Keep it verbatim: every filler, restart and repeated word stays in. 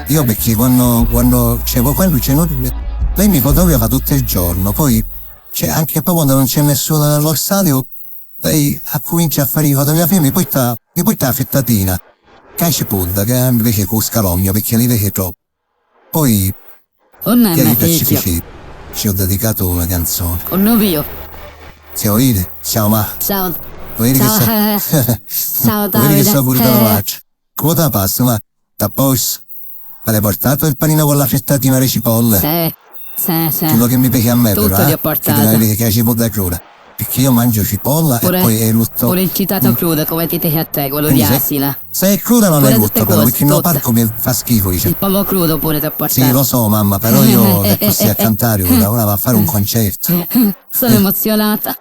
Io perché quando, quando, cioè, quando c'è, lei mi fotografava tutto il giorno, poi, cioè, anche poi quando non c'è nessuno allo stadio, lei accomincia a fare le fotografie, mi porta, mi porta la frittatina, che è cipolla, che mi piace con scalogno, perché mi piace troppo. Poi, oh mamma, che ci, ci, ci ho dedicato una canzone. Oh no, mio. Ciao, Ire. Ciao, ma. Ciao. Vuoi dire che ciao, so-, eh, eh. Ciao, vuoi dire che Davide, sono pure eh. Come te la passi, ma t'apposta? Ma l'hai portato il panino con la frittatina e le cipolle? Sì, sì, sì. Quello che mi piace a me, tutto però, ti ho portato. Che la cipolla da cruda. Perché io mangio cipolla pure, e poi è rutto. Pure il citato crudo, come ti piace a te, quello di Asila. Se è cruda non è rutto, però, perché il mio palco mi fa schifo, dice. Il pollo crudo pure ti ho portato. Sì, lo so, mamma, però io è così a cantare ora, ora va a fare un concerto. Sono emozionata.